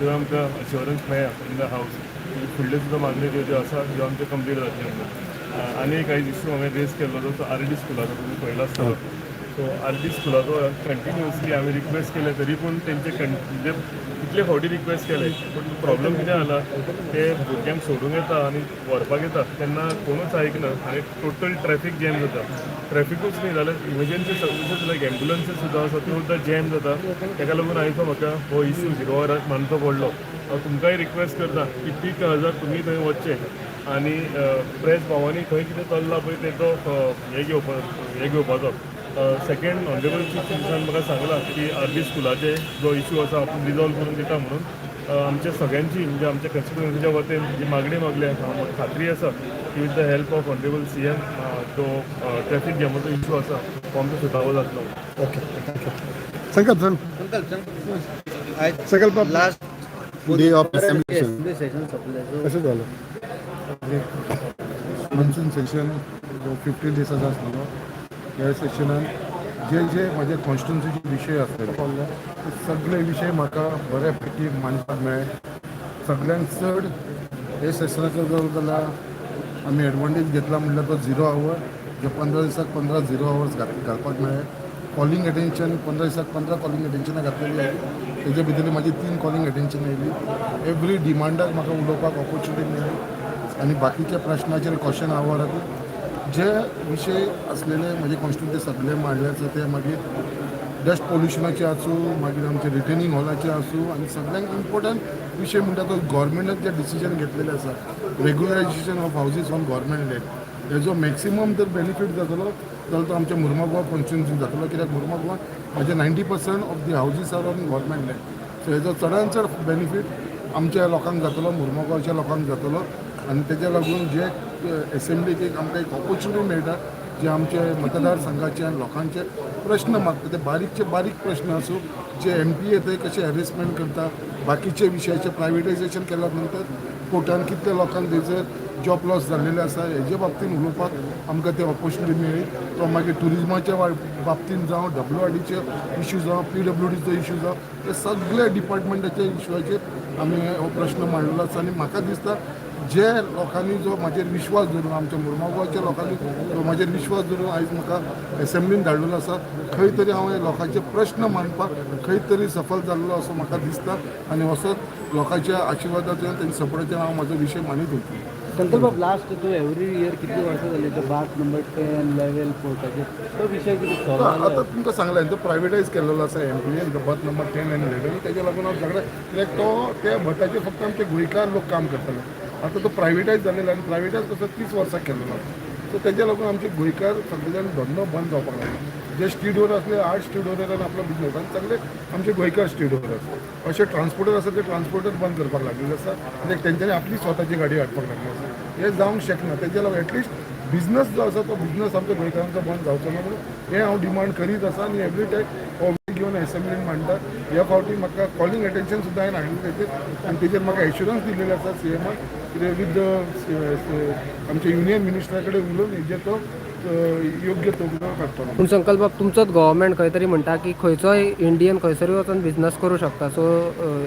थंय आमकां अश्योरन्स मेळ्ळा इन the house की फुडल्यो सुद्दां मागण्यो ज्यो ज्यो आसा ज्यो आमच्यो कंप्लीट जातल्यो म्हणून. आनी एक आयज इशू हांवें रेज केल्लो तो आर डी स्कुलाचो तुमी पळयलो आसतलो. सो आर डी स्कुलाचो कंटिन्युअसली हांवें रिक्वेस्ट केलें तरी पूण तेंचे म्हणजे कितले फावटी रिक्वेस्ट केले, पूण प्रॉब्लम कितें जाला, ते भुरग्यांक सोडूंक येता आनी व्हरपाक येता तेन्ना कोणूच आयकना आनी टोटल ट्रॅफीक जॅम जाता. ट्रॅफिकूच न्ही जाल्यार इमर्जन्सी सर्विसीस लायक एम्बुलन्सीस सुद्दां आसा, त्यो सुद्दां जॅम जाता. ताका लागून आयज म्हाका हो इशू झिरो आवराक मांडचो पडलो. हांव तुमकांय रिक्वेस्ट करता की पीक आवर्सार तुमी थंय वचचें आनी प्रेस भावांनी खंय कितें चल्लां पळय तेचो हे घेवपाचो. सेकंड, ऑनरेबल चीफ मिनिस्टरान म्हाका सांगलां की आर डी स्कुलाचे जो इशू आसा आपूण रिजॉल्व करून दिता म्हणून. आमच्या सगळ्यांची, म्हणजे आमच्या कॉन्स्टिट्युएन्सीच्या वतीन जी मागणी मागल्या, म्हाका खात्री आसा की with the help of honourable CM तो ट्रॅफीक जॅमाचो इशू आसा तो आमचो सुटावो जातलो. Okay, thank you. Sankalp sir. आयज संकल्प. Last day of assembly. Assembly session सोंपलें, सो कशें जालें? मॉन्सून सेशन जो 15 दिसाचो आसलेलो, ह्या सेशनान जे जे म्हजे कॉन्स्टिट्युन्सीचे विशय आसले ते सगळे विशय म्हाका बऱ्या पैकी मांडपाक मेळ्ळे. सगळ्यांत चड हे सेशनाचो जर जाल्यार आमी एडवांटेज घेतला म्हणल्यार तो झिरो our, जे 15 दिसाक 15 झिरो आवर्स घालपाक मेळ्ळे. कॉलिंग अटेन्शन, 15 दिसाक 15 कॉलिंग अटेन्शनां घातलेली आयली. तेजे भितरली म्हाजी तीन कॉलिंग अटेन्शन आयली. एवरी डिमांडाक म्हाका उलोवपाक ऑपॉर्च्युनिटी मेळ्ळी आनी बाकीच्या प्रश्नाचेर क्वेश्चन आवराक जे विशय आसलेले म्हजे कॉन्स्टिट्युन्सी सगळे मांडले आसा. ते मागीर डस्ट पोल्युशनाचे आसूं, मागीर आमचे रिटेनिंग हॉलाचे आसूं आनी सगळ्यांत इम्पोर्टंट विशय म्हणटा तो गव्हर्मेंटान जे डिसिजन घेतलेले आसा, regularization of houses on government land, हेजो मॅक्सिमम जर बेनिफीट जातलो जाल्यार तो आमच्या मुर्मागांव कॉन्स्टिट्युन्सीन जातलो, कित्याक मुर्मागांवांत म्हाजे 90% of the houses are on government land. So हेजो चडान चड बेनिफीट आमच्या लोकांक जातलो, मुर्मागांवच्या लोकांक जातलो. आनी तेज्या लागून जे एसेंब्लीक एक आमकां एक ऑपॉर्च्युनिटी मेळटा, जे आमचे मतदारसंघाचे आनी लोकांचे प्रश्न मागता, ते बारीकचे बारीक प्रश्न आसूं, जे एमपीए थंय कशें हॅरेसमेंट करता, बाकीचे विशयाचे प्रायवेटायजेशन केल्या नंतर पोर्टान कितल्या लोकांक थंयसर जॉब लॉस जाल्लेले आसा, हेजे बाबतीन उलोवपाक आमकां ते ऑपॉर्च्युनिटी मेळ्ळी. तो मागीर ट्युरिजमाच्या बाबतीन जावं, डब्ल्यू आर डीचे इशू जावं, पीडब्ल्यूडीचो इशू जावं, ते सगळे डिपार्टमेंटाच्या इशूचेर आमी हो प्रश्न मांडलेलो आसा. आनी म्हाका दिसता, जे लोकांनी जो म्हाजेर विश्वास धरून, आमच्या मुर्मागांवच्या लोकांनी जो म्हाजेर विश्वास धरून आयज म्हाका एसेंब्लीन धाडलेलो आसा, खंय तरी हांव हे लोकांचे प्रश्न मांडपाक खंय तरी सफल जाल्लो असो म्हाका दिसता आनी असोच लोकांच्या आशिर्वादाचेर, तेंच्या सपोर्टाचेर हांव म्हाजो विशय मांडीत वयतलो. संकल्प बाब, लास्ट तूं एवरी इयर, कितली वर्सां जाली तो बार्थ नंबर 10 लेवल पोर्टाचेर तो विशय कितें सॉल्व आतां तुमकां सांगलें, तो प्रायवेटायज केलेलो आसा एमपीएन, बर्थ नंबर 10 आनी 11. तेज्या लागून हांव झगडे, कित्याक तो त्या बर्थाचेर फक्त आमचे गोंयकार लोक काम करताले. आतां तो प्रायवेटायज जालेलो आनी प्रायवेटायज कसो 30 वर्सां केलेलो आसा. सो तेज्या लागून आमचे गोंयकार सगळे जाण धंदो बंद जावपाक लागलो. जे स्टिडोर आसले, आठ स्टिडोर आपलो बिजनेस आनी सगळे आमचे गोंयकार स्टिडोर आसा. अशे ट्रान्सपोर्टर आसा, ते ट्रान्सपोर्टर बंद करपाक लागलेले आसा, कित्याक तेंच्यांनी आपली स्वताची गाडी हाडपाक लागली आसा. हें जावंक शकना. तेज्या लागून एटलिस्ट बिझनस जो आसा तो बिझनस आमच्या गोंयकारांचो बंद जावचो ना म्हणून हें हांव डिमांड करीत आसा आनी एवरी टायम हो घेवन एसेंब्लीन मांडटा. ह्या फावटी म्हाका कॉलिंग अटेन्शन सुद्दां हांवें हाडलें तेचेर आनी तेजेर म्हाका एश्युरन्स दिलेलें आसा सीएमान, कितें विथ आमच्या युनियन मिनिस्टरा कडेन उलोवन हेजेर तो योग्य तोडगो काडटलो. पूण संकल्प बाब, तुमचोच गव्हर्मेंट खंय तरी म्हणटा की खंयचोय इंडियन खंयसरूय वचून बिझनस करूं शकता, सो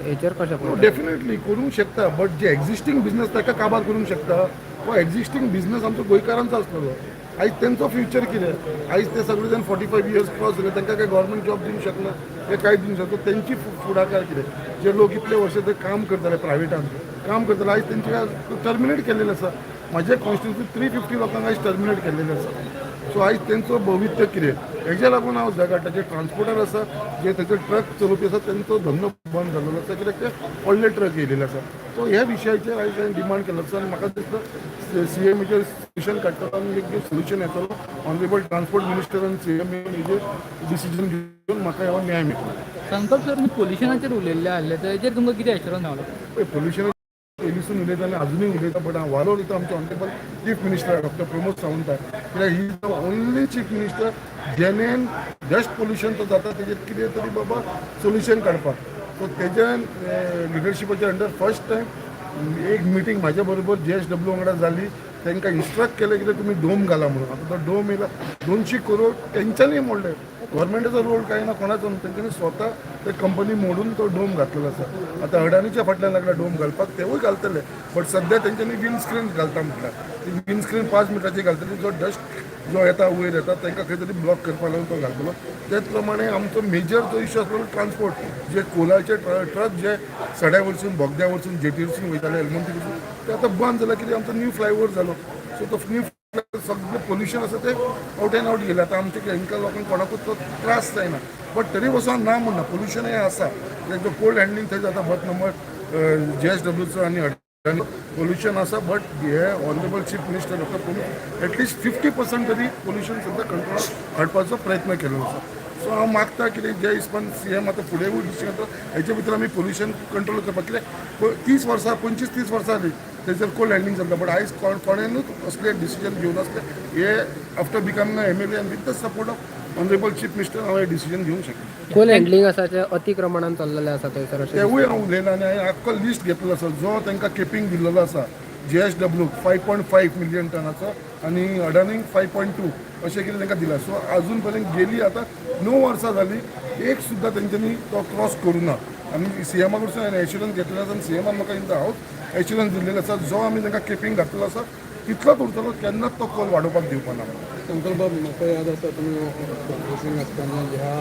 हेचेर कशें पळोवप? डेफिनेटली करूंक शकता, बट जे एक्झिस्टींग बिझनस ताका काबार करूंक शकता. हो एक्झिस्टींग बिझनस आमचो गोंयकारांचो आसलेलो. आयज तेंचो फ्युचर कितें? आयज ते सगळे जाण 45 इयर्स क्रॉस जाले, तांकां काय गव्हर्मेंट जॉब दिवंक शकना, ते काय दिवंक शकता? तेंची फुडाकार कितें? जे लोक इतले वर्सां ते काम करताले, प्रायवेटान काम करताले, आयज तेंचे टर्मिनेट केल्लेले आसा. म्हजे कॉन्स्टिट्युन्सी 350 लोकांक आयज टर्मिनेट केल्लेले आसा. सो आयज तेंचो भवित्य कितें? हेज्या लागून हांव झगडटा. जे ट्रान्सपोर्टर आसा, जे थंयसर ट्रक चलोवपी आसा, तेंचो धंदो बंद जाल्लो आसा, कित्याक ते व्हडले ट्रक येयलेले आसा. सो ह्या विशयाचेर आयज हांवें डिमांड केलो आसा आनी म्हाका दिसता सीएम हेचेर सोल्युशन काडटलो आनी एक सोल्युशन येतलो. ऑनरेबल ट्रान्सपोर्ट मिनिस्टर आनी सीएम हेजेर डिसिजन घेवन म्हाका हो न्याय मेळटलो. संकल्प सर, तुमी पोल्युशनाचेर उलयल्ले आहले, तर हेजेर तुमकां कितें एश्योरन्स मेवलो? पळय, पोल्युशन पयलींसून उलयताले, अजुनूय उलयता, बट हांव वालोर दिता आमचे honourable chief minister doctor Pramod सावंताक, कित्याक he is the only chief minister जेणे डस्ट पोल्युशन तो जाता तेजेर कितें तरी बाबा सोल्युशन काडपाक. सो तेज्या लिडरशिपाच्या अंडर फर्स्ट टायम एक मिटींग म्हाज्या बरोबर जेएसडब्ल्यू वांगडा जाली. तांकां इन्स्ट्रक्ट केलें कितें तुमी डोम घाला म्हणून. आतां तो डोम येयला, 200 करोड तेंच्यांनी मोडले. गव्हर्मेंटाचो रोल कांय ना, कोणाचो न्हू. तेंच्यांनी स्वता ते कंपनी मोडून तो डोम घातलेलो आसा. आतां अडानीच्या फाटल्यान लागला डोम घालपाक, तेवूय घालतले, बट सद्या तेंच्यांनी विंड स्क्रीन घालता म्हटल्यार ती विंड स्क्रीन 5 मिटराची घालतली. जो डस्ट जो येता वयर येता, तांकां खंय तरी ब्लॉक करपा लागून तो घालतलो. तेच प्रमाणे आमचो मेजर जो इश्यू आसलो ट्रान्सपोर्ट, जे कोलाचे ट्रक जे सड्या वरसून, बोगद्या वरसून, जेटीरसून वयताले, एलमंती वरसून, ते आतां बंद जाले. कित्याक आमचो न्यू फ्लायओवर जालो. सो तो न्यू सगळें पोल्युशन आसा तें आवट एंड आवट गेलें. आतां आमच्या हेंकां लोकांक कोणाकूच तो त्रास जायना, बट तरी वचोन ना म्हणना, पोल्युशन हें आसा, कित्याक जो कोल हँडलिंग थंय जाता, बर्थ नंबर जेएसडब्ल्यूचो आनी पोल्युशन आसा. बट हे honourable chief minister doctor Pramod at least 50% तरी पोल्युशन सद्या कंट्रोलाक हाडपाचो प्रयत्न केल्लो आसा. सो हांव मागता कितें, जे हिसपान सी एम आतां फुडें डिसिजन घेता, हेचे भितर आमी पोल्युशन कंट्रोल करपाक, कित्याक 30 वर्सां, 25-30 वर्सां जालीं थंयसर कोल हँडलिंग चलता, बट आयज कोण कोणेनूच असले डिसिजन घेवन आसले. हे after becoming MLA and with the support of honourable chief minister हांव हे डिसिजन घेवंक शकता. कोल हँडलिंग आसा ते अतिक्रमणान चल्लेलें आसा थंयसर अशें. तेवूय हांव उलयलां आनी हांवें आख्खो लिस्ट घेतलेलो आसा, जो तांकां केपिंग दिल्लेलो आसा, जेएसडब्ल्यू 5.5 मिलियन टनाचो आनी अडानीक 5.2 अशें कितें तांकां दिलां. सो आजून पर्यंत गेली आतां 9 वर्सां जालीं, एक सुद्दां तेंच्यांनी तो क्रॉस करूं ना. आनी सीएमा कडसून हांवें एश्युरन्स घेतलेलो आसा आनी सीएमान म्हाका इन the house assurance दिल्लेलो आसा, जो आमी तांकां केपिंग घातलेलो आसा तितलोच उरतलो, केन्नाच तो कोल वाडोवपाक दिवपा ना. शंकरबाब, म्हाका याद आसा, तुमी काँग्रेसीन आसतना ह्या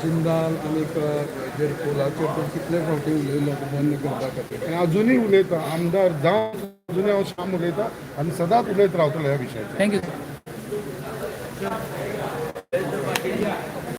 जिंदाल आनीक हेजेर, कोलाचेर तुमी कितले फावटी उलयलो बंद करपा खातीर. आनी अजुनूय उलयता. आमदार जावन अजुनूय हांव श्याम उलयता आनी सदांच उलयत रावतलो ह्या विशयाचेर. Thank you sir.